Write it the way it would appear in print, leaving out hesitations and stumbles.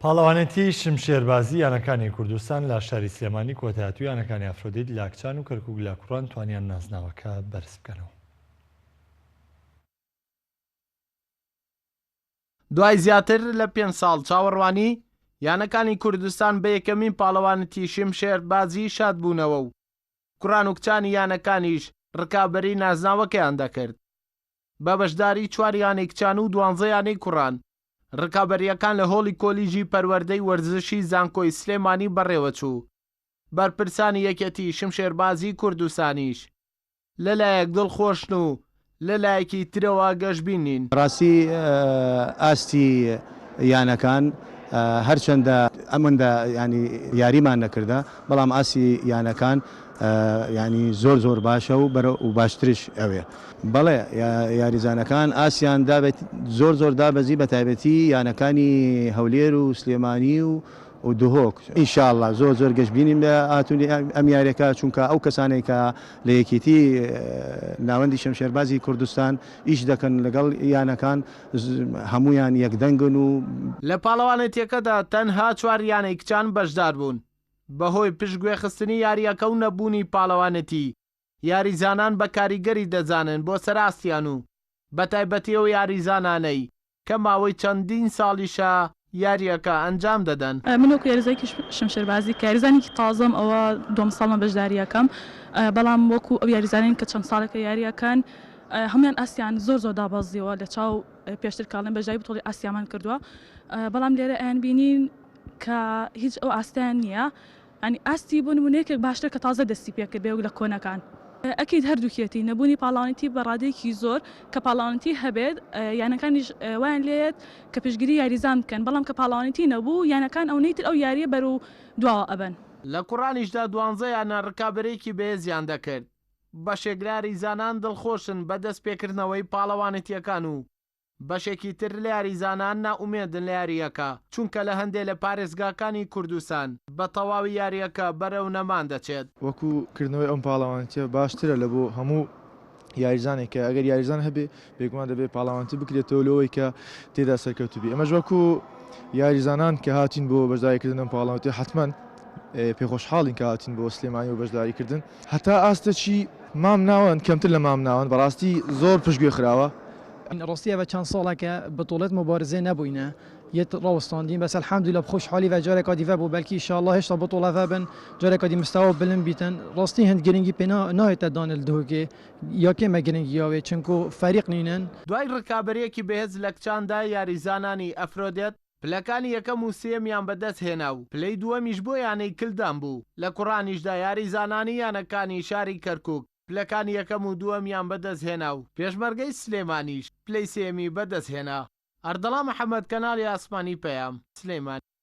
پاڵەوانێتی شمشێربازی یانەکانی کوردستان لە شاری سلێمانی کۆتایهات و یانەکانی ئەفرۆدیت لە کچان و کەرکوک لە کوڕان توانیان نازناوەکە بەرز بکەنەوە. دوای زیاتر لە پێنج ساڵ چاوەڕوانی، یانەکانی کوردستان بە یەکەمین پاڵەوانێتی شمشێربازی شادبوونەوە و کوڕان و کچانی یانەکانیش ڕکابەری نازناوەکەیان دەکرد. بە بەشداری چوار یانەی کچان و دوانزە یانەی کوڕان، ڕکابەرییەکان لە هۆڵی کۆلیژی پەروەردەی وەرزشی زانکۆی سلێمانی بەڕێوەچوو، بەرپرسانی یەکێتی شمشێربازی کوردستانیش لەلایەک دڵخۆشن و لەلایەکی ترەوە گەشبین نین. بەڕاستی ئاستی یانەکان هەرچەندە ئەمەندە یانی یاریمان نەکردە بەڵام ئاستی یانەکان یانی زۆر زۆر باشە و بەرەو باشترش ئەوێ بەڵێ یاریزانەکان ئاسیان دابێت زۆر زۆر دابەزی بە تایبەتی یانەکانی هەولێر و سلێمانی و و دهۆک ان شاء اللە زۆر زۆر گەشبینین بە هاتوونی ئەم یاریەکە چونکە ئەو کەسانەی کە لە یەکێتی ناوەندی شەمشێربازی کوردستان ئیش دەکەن لەگەڵ یانەکان هەموویان یەکدەنگن و. لە پاڵەوانێتیەکەدا تەنها چوار یانەی کچان بەشداربوون، بەهۆی پشتگوێخستنی یارییەکە و نەبوونی پاڵەوانێتی، یاریزانان بە کاریگەری دەزانن بۆ سەر ئاستیان و بەتایبەتی ئەو یاریزانانەی کە ماوەی چەندین ساڵیشە یارییەکە ئەنجام دەدەن. من وەکو یاریزانێکی شمشێربازی کە یاریزانێکی تازەم ئەوە دووەم ساڵمە بەشدارییەکەم، بەڵام وەکو ئەو یاریزانانەی کە چەند ساڵێکە یارییەکەن هەموویان ئاستیان زۆر زۆر دابەزیوە لە چاو پێشتر کاڵێن بەشداری بتۆڵی ئاسیامان کردووە، بەڵام لێرە ئەیانبینین کە هیچ ئەو ئاستەیان نییە. یانی ئاستی بۆ نمونە یەکێک باشترە کە تازە دەستی پێکرد بێ وەک لە کۆنەکان. ئەکید هەردووکیەتی نەبوونی پاڵاوانێتی بە ڕادەیەکی زۆر کە پاڵاوانێتی هەبێت یانەکانیش وایان لێیەت کە پشتگیری یاریزان بکەن بەڵام کە پاڵاوانێتی نەبوو یانەکان ئەونەی تر ئەو یاریە بەرەو دواوە ئەبەن. لە کوڕانیشدا دوانزە یانە ڕکابەرێکی بەهێزیان دەکرد، بەشێک لە یاریزانان دڵخۆشن بە دەستپێکردنەوەی پاڵەوانێتیەکان و بەشێکی تر لە یاریزانان نائومێدن لە یارییەکە، چونکە لە هەندێ لە پارێزگاکانی کوردستان بە تەواوی یارییەکە بەرەو نەمان دەچێت. وەکو کردنەوەی ئەم پاڵەوانێتیە باشترە لە بۆ هەموو یاریزانێک کە ئەگەر یاریزان هەبێ بێگومان دەبێ پاڵەوانێتی بکرێتەوە لەوەی کە تێدا سەرکەوتوبی ئەمەش وەکو یاریزانان کە هاتین بۆ بەشداریکردن ئەم پاڵەوانێتی حتمما پێخۆشحاڵین کە هاتین بۆ سلێمانی و بەشداریکردن هەتا ئاستەکی مام ناوەند کەمتر لە مام ناوەند بەڕاستی زۆر پشتگوێ خراوە. ڕاستی ئەڤە چەند ساڵەکە بتوڵێت موبارزێ نەبووینە یەت ڕاوستاندین بەس الحمدللە بخۆشحاڵی ڤە جارێکا دی ڤە بوو بەلکی ئیشاڵڵا هێشتا بتوڵە ڤە بن جارێکا دی مستەوا بلند بیتن ڕاستی هند گرنگی پێ ناهێتە دان ال دهۆکێ یا کێمە گرنگی یاوێ چونکو فەریق نینن. دوای ڕکابەرییەکی بەهێز لە کچاندا یاریزانانی ئەفرۆدێت پلەکانی یەکەم و سێیەمیان بەدەستهێنا و پلەی دووەمیش بۆ یانەی کلدان بوو، لە کوڕانیشدا یاریزانانی یانەکانی شاری کەرکوک پلەکانی یەکەم و دووەمیان بەدەستهێنا و پێشمەرگەی سلێمانیش پلەی سێیەمی بەدەستهێنا. ئەردەڵان محەمەد، کەناڵی ئاسمانی پەیام، سلێمانی.